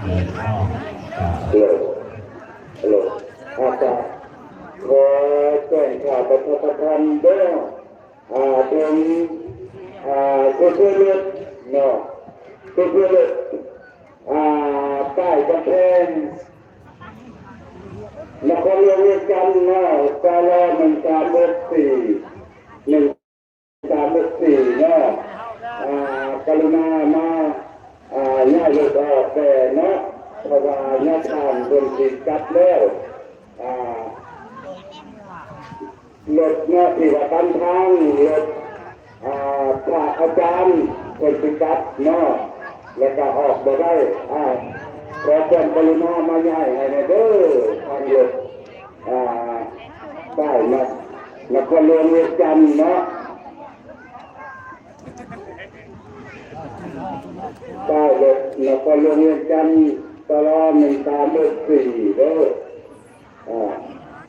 ໂລ ໂລ ອາດຈະຂໍແຈ້ງຂ່າວປະຊາສຳພັນເດີ ອ່າ ເຖິງ ອ່າ ໂຊເຟີລົດເນາະ ໂຊເຟີລົດ ອ່າ ປ້າຍກຳແພງ ນະຄອນຫຼວງວຽງຈັນເນາະ ສລ ໜຶ່ງສາມຫົກສີ່ ໜຶ່ງສາມຫົກສີ່ເນາະ ອ່າ ກະລຸນາມາ ອ່າ ຍ້າຍລົດອອກແດ່ເນາະ ເພາະວ່າຍາມທ່ານເພິ່ນຊິກັບແລ້ວ ອ່າ ລົດເນາະ ທີ່ວ່າຕັນທາງ ລົດ ອ່າ ພະອາຈານເພິ່ນຊິກັບເນາະ ແລ້ວກະອອກບໍ່ໄດ້ ອ່າ ຂໍຄວາມກະລຸນາມາຍ້າຍໃຫ້ແດ່ເດີ ທາງລົດ ອ່າ ປ້າຍນະ ນະຄອນຫຼວງວຽງຈັນເນາະ ປ້າຍລົດນະຄອນຫຼວງວຽງຈັນ ສລ ໜຶ່ງສາມຫົກສີ່ເດີ.